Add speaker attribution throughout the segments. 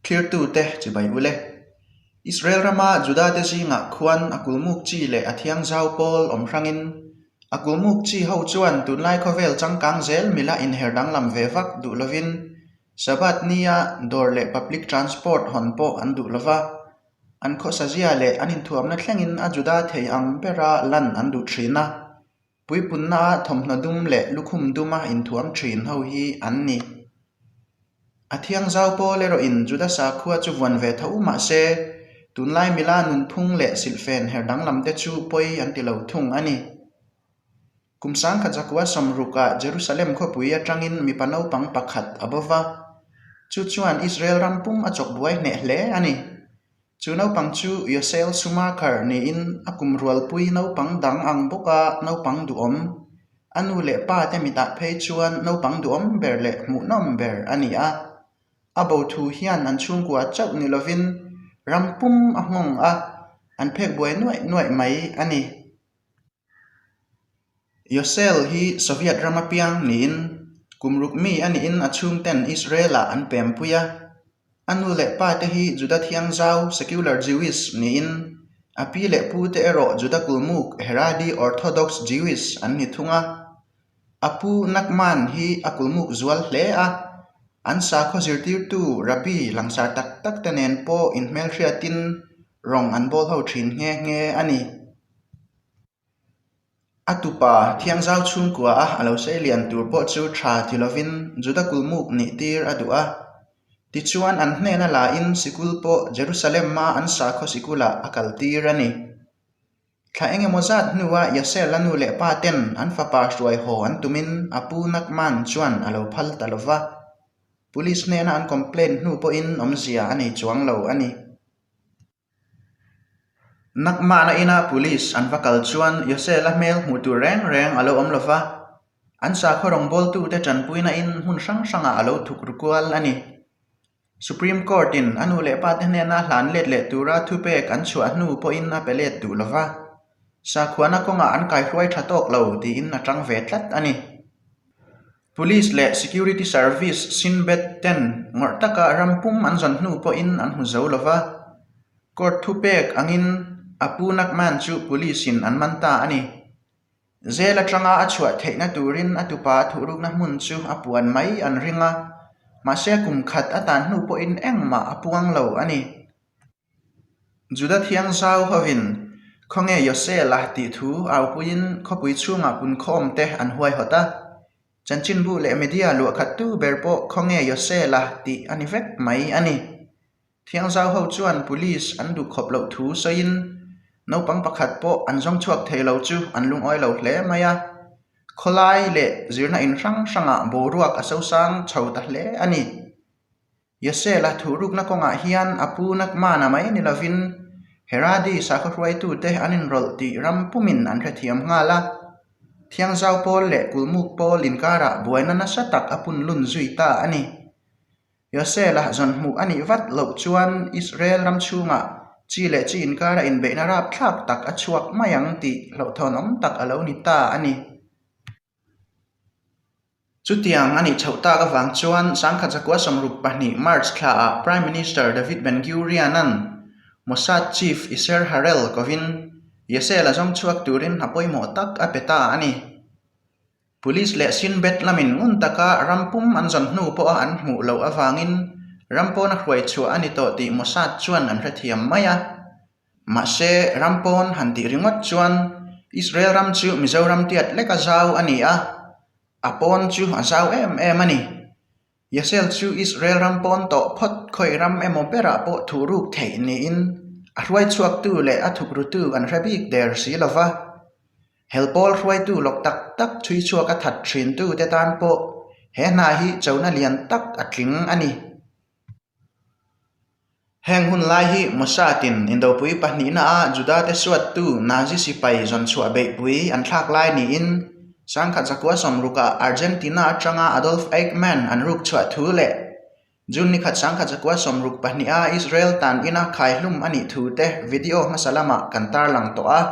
Speaker 1: Thlirtute chibai ule. Israel rama Judate zingah khuan a kulmuk chi leh a thiangzau pawl awm hrangin, a kulmuk chi ho chuan tunlai khawvel changkang zel mila inher danglam ve vak duh lovin Sabbath nia dawr leh public transport hawn pawh an duh lova, an khawsazia leh an inthuamna thlengin a Juda thei ang bera lan an duh thin a. Puipunna thawmhnaw dum leh lukhum duma inthuam thin ho hi an ni. A thiangzau pawl erawhin Juda sakhua chu vuan ve tho mah se, tunlai mila nunphung leh silhfen her danglam te chu pawi an ti lo thung a ni. Kum sangkhat zakua sawmrukah Jerusalem khawpui atangin mipa naupang pakhat a bo va, chu chuan Israel ram pum a chawkbuai hneh hle a ni. Chu naupang chu Yosel Schumacher niin a kum rualpui naupang dang ang bawka naupang duhawm, a nu leh pa te mitah phei chuan naupang duhawm ber leh hmuhnawm ber a ni a. A bo thu hian an chhungkua chauh ni lovin ram pum a nghawng a, an phek buai nuaih nuaih mai a ni. Yosel hi Soviet ram apiang niin kum ruk mi a niin a chhungten Israel-ah an pempui a. A nu leh pa te hi Juda thiangzau, secular Jewish, niin a pi leh pu te erawh Juda kulmuk, Haredi Orthodox Jewish, an ni thung a. A pu Nachman hi a kulmuk zual hle a, an sakhaw zirtirtu Rabbi langsar tak tak te nen pawh inhmelhriatin rawng an bawl ho thin nghe nghe a ni. A tupa Thiangzau chhungkua a a lo sei lian tur pawh chu tha ti lovin Juda kulmuk nih tir a duh a. Tichuan an hnena lain sikul pawh Jerusalem-a an sakhaw sikulah a kal tir a ni. Thla engemaw zat hnua Yasel-a nu leh pa ten an fapa hruai haw an tumin a pu Nachman chuan a lo phal ta lova. Police hnena an complaint hnu pawhin awmzia a nei chuang lo a ni. Nakmahna ina police an va kal chuan Yosela hmel hmuh tur reng reng a lo awm lo va, an sakhaw rawngbawltute tanpuina in hmun hrang hrangah a lo thuk ru kual a ni. Supreme Court in a nu leh pate hnena hlan let leh tura thupek an chhuah hnu pawhin a pe let duh lo va, sakhuana kawngah an kaihruai tha tawk lo tiin a tang ve tlat a ni. Police leh Security Service Shin Bet ten ngawrh taka ram pum an zawn hnu pawhin an hmu zo lo va, court thupek angin a pu Nachman chu police in an man ta a ni. Jail atanga a chhuah theihna turin a tupa a thuhrukna hmun chu a puan mai an ring a, mahse kum khat a tan hnu pawhin engmah a puang lo a ni. Juda thiangzau hovin khawnge Yosela tih thu aupuiin khawpui chhungah punkhawm te an huaihawt a, chanchinbu leh media luahkhattu ber pawh khawnge Yosela tih a ni vek mai a ni. Thiangzau ho chuan police an duh khawp loh thu sawiin naupang pakhat pawh an zawng chhuak thei lo chu an lungawi lo hle mai a, khawlai leh zirna in hrang hrangah boruak a sosang chho ta hle a ni. Yosela thuhrukna kawngah hian a pu Nachmana mai ni lovin Heradi sakhaw hruaitute an inrawlh tih ram pumin an hrethiam nghal a. Thiangzau pawl leh kulmuk pawl inkarah buaina nasa tak a punlun zui ta a ni. Yosela zawn hmuh a nih vat loh chuan Israel ram chhungah chi leh chi inkara inbeihna rapthlak tak a chhuak mai ang tih hlauhthawnawm tak a lo ni ta a ni. Chutiang a nih chhoh tak avang chuan sangkhat zakua 22 March thlaah Prime Minister David Ben Gurion-a'n Mossad Chief Isser Harel kovin Yesel a zawng chhuak turin hna pawimawh tak a pe ta a ni. Police leh Shin Bet lamin ngun taka ram pum an zawn hnu pawha an hmuh loh avangin ram pawna hruai chhuah a ni tawh tih Mossad chuan an hrethiam mai a. Mahse, ram pawn han tih ringawt chuan Israel ram chu Mizoram tiat lek a zau a ni a, a pawn chu a zau em em a ni. Yasel chu Israel ram pawn tawh phawt khawi ram emaw berah pawh thuh ruk theih niin a hruaichhuaktu leh a thukrutu an hre bik der si lo va. Hel pawl hruaitu lawk tak tak chhui chhuak a that thintu te tan pawh he hna hi chona lian tak a tling a ni. Heng hun lai hi Mossad-in Indopui pahnihna-a Juda-te suattu Nazi sipai zawn chhuah beihpui an thlak lai niin sangkhat zakua sawmrukah Argentina atanga Adolf Eichmann an ruk chhuah thu leh June nikhat sangkhat zakua 62-a Israel tan ina khaihlum a nih thu te video hmasa lamah kan tarlang tawh a.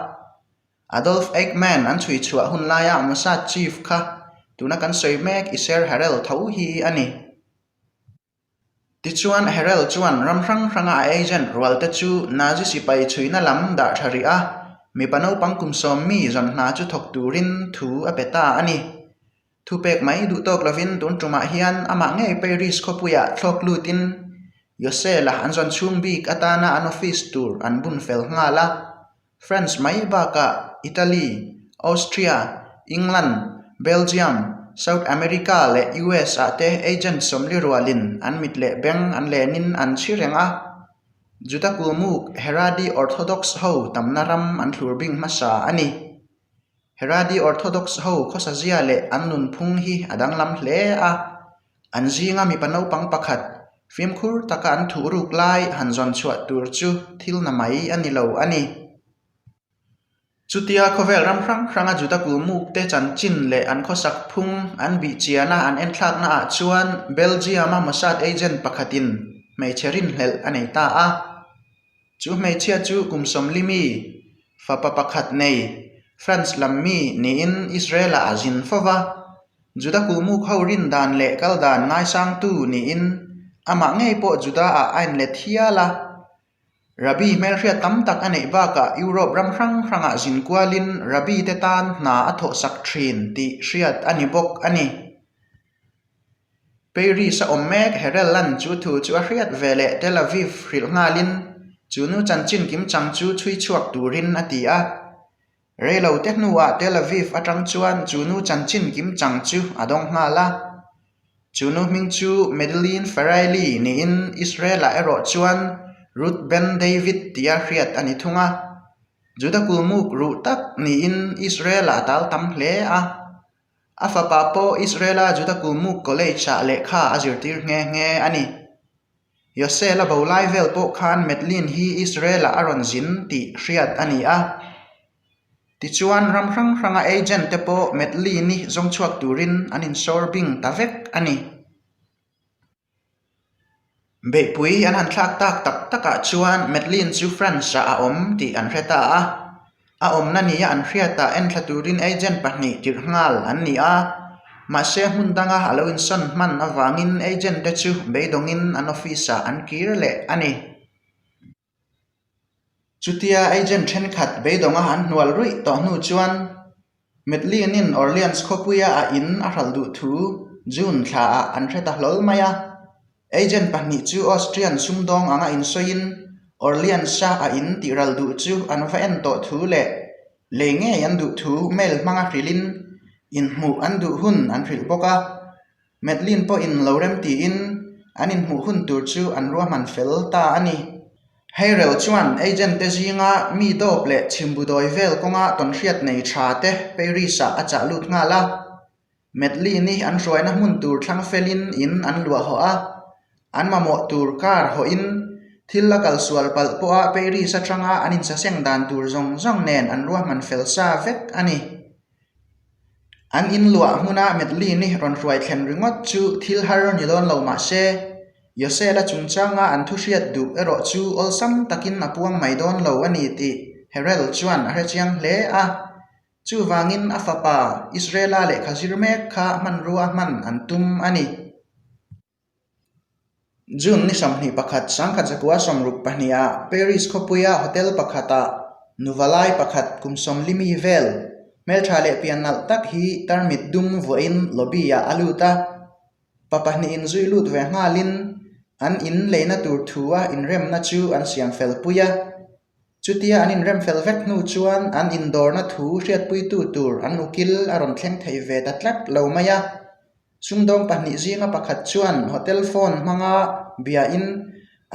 Speaker 1: Adolf Eichmann an chhui chhuah hun laia Mossad chief kha tuna kan sawi mek Isser Harel tho hi a ni. Tichuan, Herel chuan ram hrang hranga a agent rualte chu Nazi sipai chhuina lam dah tha rih a, mipa naupang kum sawm mi zawn hna chu thawk turin thu a pe ta a ni. Thupek mai duh tawk lovin tun tumah hian amah ngei Paris khawpuiah thlawk lutin Yosela an zawn chhung bik atana an office tur an bun fel nghal a. France mai bakah Italy, Austria, England, Belgium, South America leh US ah te agent sawmli rualin an mit leh beng an lenin an chhi reng a. Juda kulmuk Heradi Orthodox ho tamna ram an thlur bing hmasa a ni. Heradi Orthodox ho khawsazia leh an nunphung hi a danglam hle a. An zinga mipa naupang pakhat fimkhur taka an thuh ruk lai han zawn chhuah tur chu thil na mai a ni lo a ni. Chutia khawvel ram hrang hranga Juda kulmuk te chanchin leh an khawsak phung an bih chiana an enthlakna ah chuan Belgium-a Mossad agent pakhatin hmeichhe rinhlelh a nei ta a. Chu hmeichhia chu kum sawmli mi, fapa pakhat nei, France lam mi niin Israel-ah a zin fo va. Juda kulmuk ho rin dan leh kal dan ngaisangtu niin amah ngei pawh Juda-ah a inlet hial a. Rabbi hmelhriat tam tak a neih bakah Europe ram hrang hrangah zin kualin Rabbi te tan hna a thawhsak thin tih hriat a ni bawk a ni. Paris a awm mek Herel-a'n chu thu chu a hriat ve leh Tel Aviv hrilh nghalin chu nu chanchin kimchang chu chhui chhuak turin a ti a. Reilo te hnuah Tel Aviv atang chuan chu nu chanchin kimchang chu a dawng nghal a. Chu nu hming chu Madeline Farrelly niin Israel-ah erawh chuan Ruth Ben David tia hriat a ni thung a. Juda kulmuk ruh tak niin Israel-ah a tal tam hle a. A fapa pawh Israel-a Juda Kulmuk College-ah lehkha a zirtir nghe nghe a ni. Yosel-a bo lai vel pawh khan Madeline hi Israel-ah a rawn zin tih hriat a ni a. Tichuan, ram hrang hranga agent te pawh Madeline-i zawng chhuak turin an insawr bing ta vek a ni. Beihpui an han thlak tak tak takah chuan Madeline chu France-ah a awm tih an hre ta a. A awmna nia an hriatah enthla turin agent pahnih tirh nghal an ni a. Mahse hmun danga a lo insawn hman avangin agent te chu beidawngin an office-ah an kir leh a ni. Chutia agent thenkhat beidawnga an hnual ruih tawh hnu chuan Madeline-in Orleans khawpuia a in a hralh duh thu June thlaah an hre ta hlawl mai a. Agent pahnih chu Austrian sumdawng anga insawiin Orleans-a a in tihral duh chu an va en tawh thu leh lei ngei an duh thu mail hmanga hrilhin inhmuh an duh hun an hrilh bawk a. Madeline pawhin lo rem tiin an inhmuh hun tur chu an ruahman fel ta a ni. Heirel chuan agent te zinga mi dawp leh chhimbudawi vel kawnga tawnhriat nei tha te Paris-ah a chah lut nghal a. Madeline-i an hruaina hmun tur thlang felin in an luah hawh a, an mamawh tur car hawhin thil a kalsual palh pawha Paris atanga an insaseng dan tur zawng zawng nen an ruahman fel sa vek a ni. An in luah hmuna Madeline-i rawn hruai thlen ringawt chu thil har ni dawn lo mah se, Yosela chungchanga an thu hriat duh erawh chu awlsam takin a puang mai dawn lo a ni tih Herel chuan a hrechiang hle a. Chuvangin a fapa Israela lehkha zir mek kha hmanrua hman an tum a ni. June ni 21, 1962 ah Paris khawpuia hotel pakhatah nuvalai pakhat kum sawmli mi vel hmeltha leh pian nalh tak hi tarmit dum vuahin lobby ah a lut a. Pa pahnihin zui lut ve nghalin an in leina tur thua inremna chu an siam fel pui a. Chutia an inrem fel vek hnu chuan an indawrna thu hriatpuitu tur an ukil a rawn thleng thei ve ta tlat lo mai a. Sumdawng pahnih zinga pakhat chuan hotel phone hmanga biain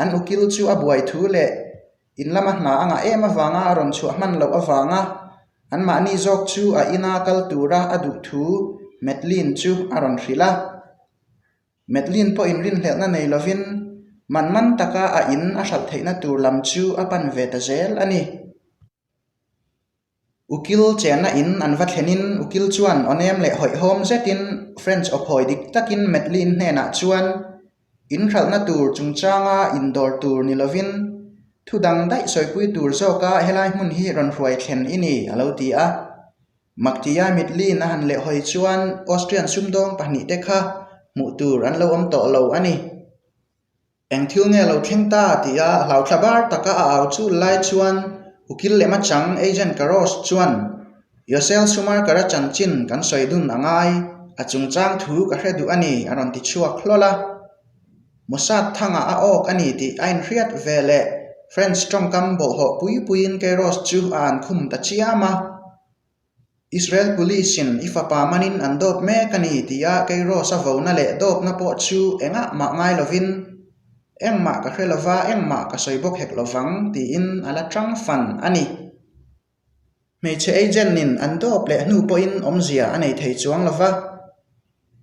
Speaker 1: an ukil chu a buai thu leh in lama hna a ngah em avanga a rawn chhuah hman loh avanga anmahni zawk chu a ina kal tura a duh thu Madeline chu a rawn hrilh a. Madeline pawhin rinhlelhna nei lovin man man taka a in a hralh theihna tur lam chu a pan ve ta zel a ni. Ukil chenna in an va thlenin ukil chuan awnem leh hawihhawm zetin French awphawi dik takin Madeline hnenah chuan in hralhna tur chungchanga indawr tur ni lovin thu dang daih sawipui tur zawka helai hmun hi rawn hruai thlen i ni a lo ti a. Maktia Madeline a han lehhawi chuan Austrian sumdawng pahnihte kha hmuh tur an lo awm tawh lo a ni. Eng thil nge lo thleng ta tia hlauthla bar taka a au chul lai chuan ukil lem atang Agent Karos chuan Yosel Schumacher-a chanchin kan sawi dun a ngai, a chungchang thu ka hre duh a ni a rawn ti chhuak hlawl a. Mossad thangah a awk a ni tih a inhriat ve leh French tawngkam bawlhhlawh pui puiin Kairos chu a an khum ta chiam a. Israel Police in i fapa manin an dawp mek a ni tia Kairos a vona leh dawpna pawh chu engah mah ngai lovin engmah ka hre lova engmah ka sawi bawk hek lovang tiin a la tang fan a ni. Hmeichhe agent in an dawp leh hnu pawhin awmzia a nei thei chuang lova.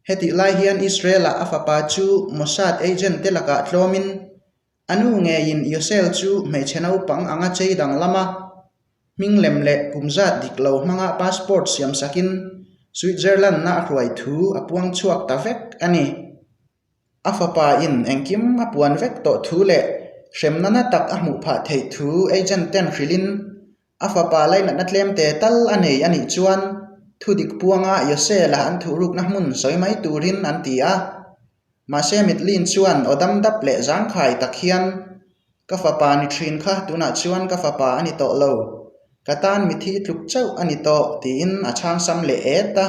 Speaker 1: Hetih lai hian Israel-ah a fapa chu Mossad agent te lakah tlawmin A nu ngeiin Yosel chu hmeichhe naupang anga chei danglam a, hming lem leh kum zat dik lo hmanga passport siam sakin Switzerland-a a hruai thu a puang chhuak ta vek a ni. A fapa in engkim a puan vek tawh thu leh hremna na tak a hmuh phah theih thu agent ten hrilhin a fapa lainatna tlemte tal a nei a nih chuan thudik puanga Yosel-a an thuhrukna hmun sawi mai turin an ti a. Mahse Mitlin chuan aw dam dap leh zangkhai tak hian, Ka fapa ni thin kha tunah chuan ka fapa a ni tawh lo, ka tan mithi tluk chauh a ni tawh tiin a chhang sam leh et a.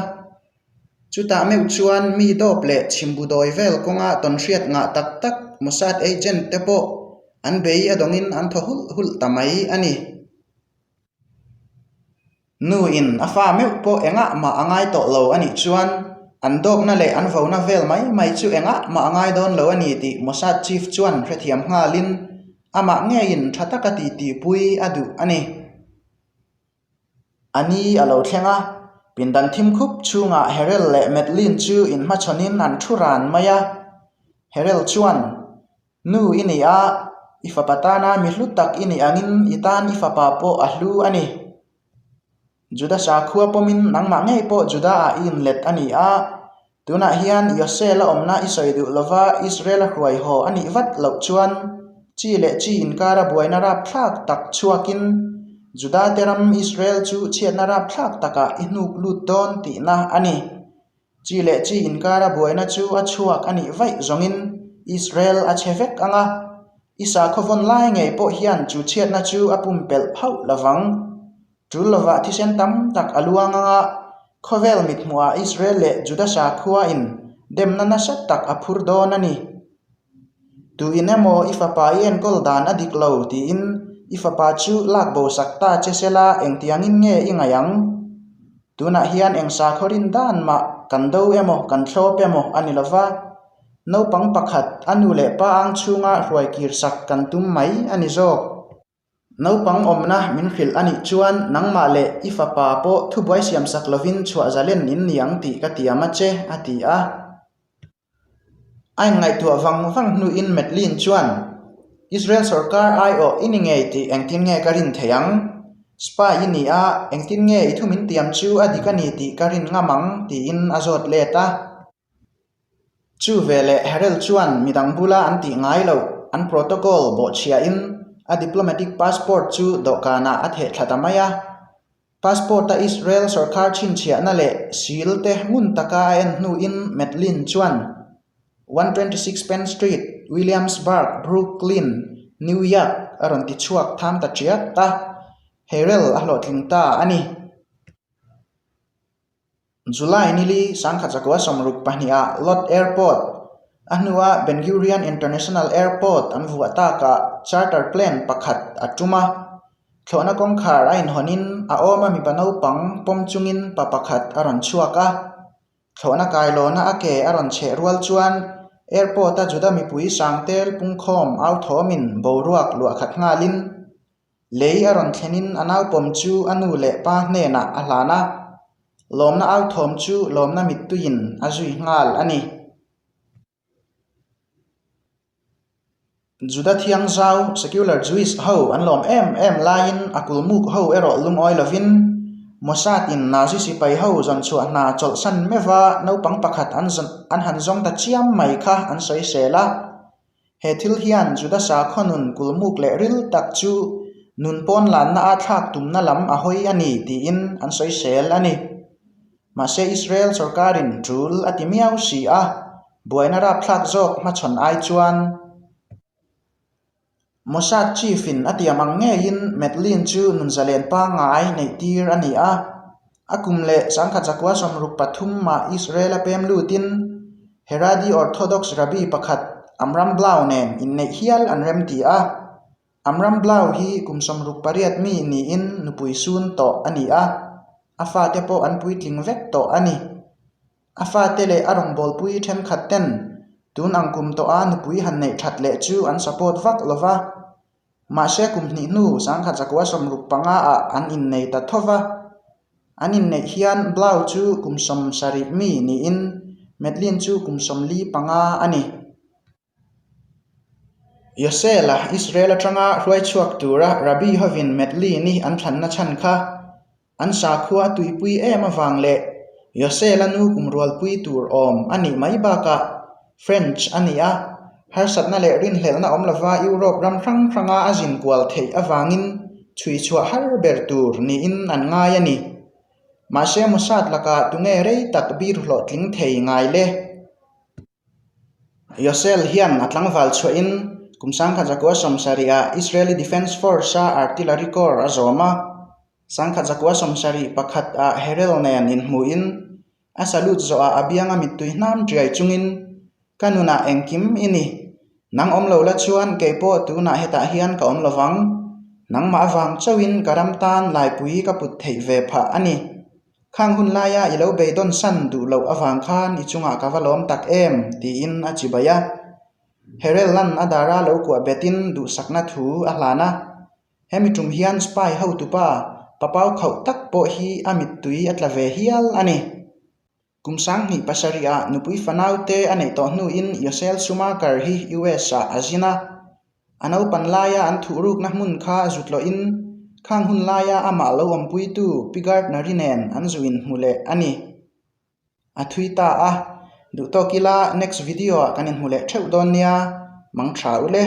Speaker 1: Chutah meuh chuan mi dawp leh chhimbu dawi vel kawnga tawnhriat ngah tak tak Mossad agent te pawh an bei a dawngin an thaw hulh hulh ta mai a ni. Nu in a fa meuh pawh engah mah a ngai tawh lo a nih chuan an dawkna leh an vona vel mai mai chu engah mah a ngai dawn lo a ni tih Mossad chief chuan hrethiam nghalin amah ngeiin tha taka titipui a duh a ni. A ni a lo thleng a, pindan thim khup chhungah Herel leh Madeline chu inhmachhawnin an thu ran mai a. Herel chuan Nu i ni a, i fapa tana mi hlu tak i nih angin i tan i fapa pawh a hlu a ni. Juda sakhua pawmin nangmah ngei pawh Juda-ah i inlet a ni a, tunah hian Yosel-a awmna i sawi duh lova Israel-a hruai haw a nih vat loh chuan chi leh chi inkara buaina rapthlak tak chhuakin Juda-te ram Israel chu chhiatna rapthlak takah i hnuk lut dawn tihna a ni. Chi leh chi inkara buaina chu a chhuak a nih vaih zawngin Israel a chhe vek ang a, i sakhaw vawn lai ngei pawh hian chu chhiatna chu a pumpelh phauh lovang. Tul lovah thisen tam tak a luang ang a, khawvel mithmuhah Israel leh Juda sakhua in demna nasa tak a phur dawn a ni. Tuin emaw i fapa i enkawl dan a dik lo tiin i fapa chu lak bo sak ta che sela engtiangin nge i ngaih ang? Tunah hian eng sakhaw rin dan mah kan do emaw kan thlawp emaw a ni lova, naupang pakhat a nu leh pa ang chhunga hruai kir sak kan tum mai a ni zawk. Naupang awmna min hrilh a nih chuan nangmah leh i fapa pawh thubuai siam sak lovin chhuah zalen in ni ang tih ka tiam a che, a ti a. A inngaihtuah vang vang hnuin Madeline chuan, Israel sorkar aiawh i ni ngei tih engtin nge ka rin thei ang? Spy i ni a, engtin nge i thu min tiam chu a dik a ni tih ka rin ngam ang? tiin a zawt let a. Chu veleh Harrel chuan midang bula an tih ngai loh an protocol bawhchhiahin a diplomatic passport chu dawhkanah a theh thla ta mai a. Passport-a Israel sorkar chhinchhiahna leh seal te ngun taka a en hnuin Madeline chuan 126 Penn Street, Williamsburg, Brooklyn, New York a rawn ti chhuak tham ta tiat a, Harrel a hlawhtling ta a ni. July nili sangkhat zakua 62 ah Lod Airport, a hnua Ben Gurion International Airport an vuah takah charter plane pakhat a tum a. Thlawhna kawngkhar a inhawnin a awma mipa naupang pawm chungin pa pakhat a rawn chhuak a. Thlawhna kailawna a ke a rawn chheh rual chuan airport-a Juda mipui sangtel pungkhawm au thawmin boruak luah khat nghalin Lei a rawn thlenin a naupawm chu a nu leh pa hnenah a hlan a, lawmna au thawm chu lawmna mittuiin a zui nghal a ni. Juda thiangzau, secular Jewish, ho an lawm em em laiin a kulmuk ho erawh lungawi lovin Mossad-in Nazi sipai ho zawnchhuah hna chawlhsan meuha naupang pakhat an han zawng ta chiam mai kha an sawisel a. He thil hian Juda sakhaw nun kulmuk leh ril tak chu nun pawn lanna a thlak tumna lam a hawi a ni tiin an sawisel a ni. Mahse Israel sorkarin tul a ti miau si a, buaina rapthlak zawk hmachhawn ai chuan. Mossad chief-in a tiam ang ngeiin Madeleine chu nun zalen pangngai neihtir a ni a. A kum leh 1963 mah Israel-a pem lutin Haredi Orthodox Rabbi pakhat Amram Blau nen inneih hial an remti a. Amram Blau hi kum 68 mi niin nupui sun tawh a ni a, a fate pawh an puitling vek tawh a ni. A fate leh a rawngbawlpui thenkhat ten tun ang kum tawha nupui han neih that leh chu an support vak lo va. Mahse kum hnih hnu 1965 ah an innei ta tho va. An inneih hian Blau chu kum 70 mi niin Madeleine chu kum 45 a ni. Yosel-a Israel atanga hruai chhuak tura Rabbi hovin Madeleine-i an thlanna chhan kha an sakhua a tuipui em avang leh Yosel-a nu kum rualpui tur awm a nih mai bakah French a ni a, harsatna leh rinhlelhna awm lova Europe ram hrang hranga a zin kual theih avangin chhui chhuah har ber tur niin an ngai a ni. Mahse Mossad lakah tunge rei tak bir hlawhtling thei ngai le? Yosel hian a tlangval chhuahin kum 1970 ah Israeli Defense Force-a Artillery Corps a zawm a, 1971 ah Harel nen inhmuhin a salute zawhah a bianga mittui hnam tiai chungin, Ka nunah engkim i ni. Nang awm lo la chuan kei pawh tunah hetah hian ka awm lovang. Nangmah avang chauhin ka ram tan laipui ka put theih ve phah a ni. Khang hun laia i lo beidawn san duh loh avang khan i chungah ka va lawm tak em? tiin a chibai a. Herel lan a dara lo kuah betin duhsakna thu a hlan a. Hemi tum hian spy hotupa papau khauh tak pawh hi a mittui a tla ve hial a ni. Kum 2007 ah nupui fanaute a neih tawh hnuin Yosel Schumacher hi US ah a zin a. A naupan laia an thuhrukna hmun kha zut lohin khang hun laia amah lo awmpuitu Pi Gardner-i nen an zu inhmu leh a ni. A thui ta a, duh tawk ila next video ah kan inhmu leh theuh dawn nia, mang tha u le.